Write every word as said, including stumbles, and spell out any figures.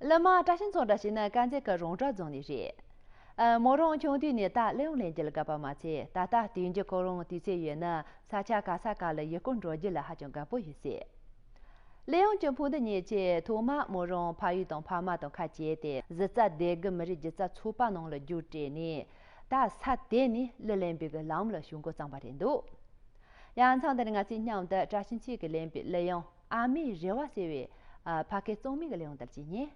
གླུ་དམག་བཀྲ་ཤིས་ཚོགས་འདྲ་ཞིག་ནི་དཀར་མཛེས་ཀྱི་རོང་བྲག་རྫོང་ནས་རེད། ཨ། མོ་རང་ཆུང་དུས་ནས་ད་གླུ་དབྱངས་ལེན་རྒྱུ་ལ་དགའ་པ་མ་ཚད། ད་ལྟ་སྟོན་རྒྱུ་ཁོ་རང་དུས་ཚོད་ཡོད་ན་ས་ཆ་ག་ས་ག་ལ་ཡུལ་སྐོར་འགྲོ་རྒྱུ་ལ་ཧ་ཅང་དགའ་པོ་ཡོད་ཟེར། གླུ་དབྱངས་ཀྱི་ཕུགས་འདུན་ཉིད་ཆེད་ཐོག་མར་མོ་རང་ཕ་ཡུལ་དང་ཕ་མ་དང་ཁ་གྱེས་ཏེ། གཞི་རྩ་སྡེ་དགུ་མི་རིགས་སྒྱུ་རྩལ་ཚོགས་པ་ནང་ལ་རྒྱུགས་སྤྲད་ནས། ད་ས་དེ་ནས་གླུ་ལེན་པའི་གི་ལམ་ལ་ཞུགས་འགོ་བརྩམས་པ་རེད་འདུག་ཡང་མཚམས་འདིར་ང་ཚོས་མཉམ་དུ་བཀྲ་ཤིས་འཁྱིལ་གྱིས་ལེན་པའི་གླུ་དབྱངས་ཨ་མའི་རེ་བ་ཟེར་བའི། ཨ། ཕ་སྐད་གཙང་མའི་གི་གླུ་དབྱངས་དེ་ལ་གཅིག་ཉན།